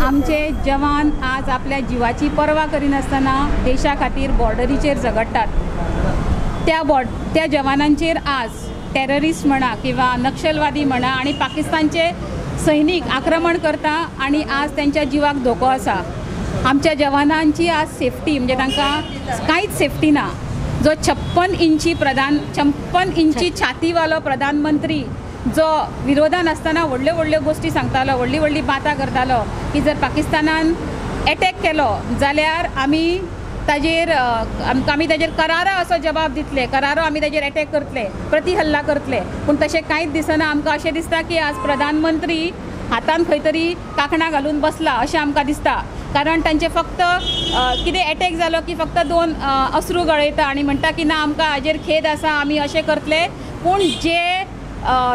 आमचे जवान आज आपल्या जिवाची पर्वा करिनासतना देशा खातीर बॉर्डरीचेर झगडटात. त्या जवानांचेर आज टेररिस्ट म्हणा किंवा नक्षलवादी म्हणा आनी पाकिस्तानचे सैनिक आक्रमण करता आनी आज त्यांच्या जिवाक धोको आसा. आमच्या जवानांची आज सेफ्टी म्हणजे तांकां कांयच सेफ्टी ना. जो 56 इंची छातीवालो प्रधानमंत्री जो विरोधान आसतना व्हडल्यो व्हडल्यो गोश्टी सांगतालो, व्हडली व्हडली बातां करतालो की जर पाकिस्तानान एटॅक केलो जाल्यार आमी ताजेर आमी ताजेर करारा असो जबाब दितले, करारो आमी ताजेर एटॅक करतले, प्रति हल्ला करतले. पूण तशें कांयच दिसना. आमकां अशें दिसता की आज प्रधानमंत्री हातान खंय तरी कांकणां घालून बसला अशें आमकां दिसता. कारण तांचे फक्त कितें एटॅक जालो की फक्त 2 अश्रू गळयता आनी म्हणटा की ना आमकां हाजेर खेद आसा, आमी अशें करतले. पूण जे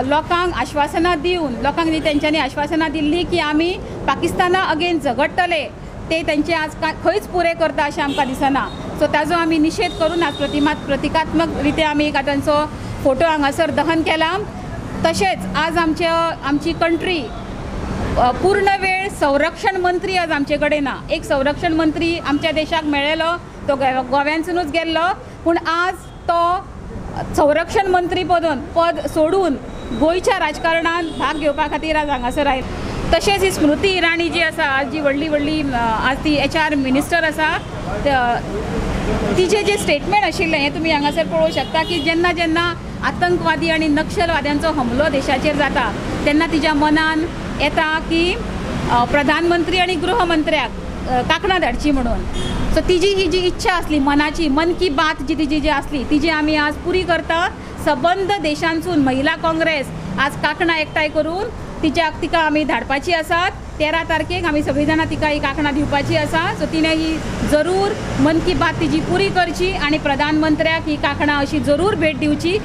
लोकांक आश्वासनां दिवन लोकांक जी तेंच्यांनी आश्वासनां दिल्ली की आमी पाकिस्ताना अगेन झगडटले ते तेंचे आज खंयच पुरें करता अशें आमकां दिसना. सो ताजो आमी निशेध करून आज प्रतिकात्मक रित्या आमी एक तांचो फोटो हांगासर दहन केला. तशेंच आज आमची कंट्री पूर्ण वेळ संरक्षण मंत्री आज आमचे कडेन ना. एक संरक्षण मंत्री आमच्या देशाक मेळ्ळेलो तो गोव्यानसूनच गेल्लो, पूण आज तो संरक्षण मंत्री पद सोडून गोंयच्या राजकारणान भाग घेवपा खातीर आज हांगासर आयलो. तशेंच ही स्मृती इराणी जी आसा आज जी व्हडली व्हडली आज ती HR minister आसा, तिचें जें स्टेटमेंट आशिल्लें हें तुमी हांगासर पळोवंक शकता की जेन्ना जेन्ना आतंकवादी आनी नक्षलवाद्यांचो हमलो देशाचेर जाता तेन्ना तिच्या मनान येता की प्रधानमंत्री आनी गृहमंत्र्याक कांकणां धाडची म्हणून. सो तिजी ही जी इच्छा आसली मनाची, मन की बात जी तिजी जी आसली तिजी आमी आज पुरी करता. सबंद देशांसून महिला काँग्रेस आज कांकणां एकठांय करून तिका आमी धाडपाची आसात. 13 तारखेक आमी सगळीं जाणां तिका ही कांकणां दिवपाची आसा. सो तिणें ही जरूर मन की बात तिजी पुरी करची आनी प्रधानमंत्र्याक ही कांकणां अशी जरूर भेट दिवची.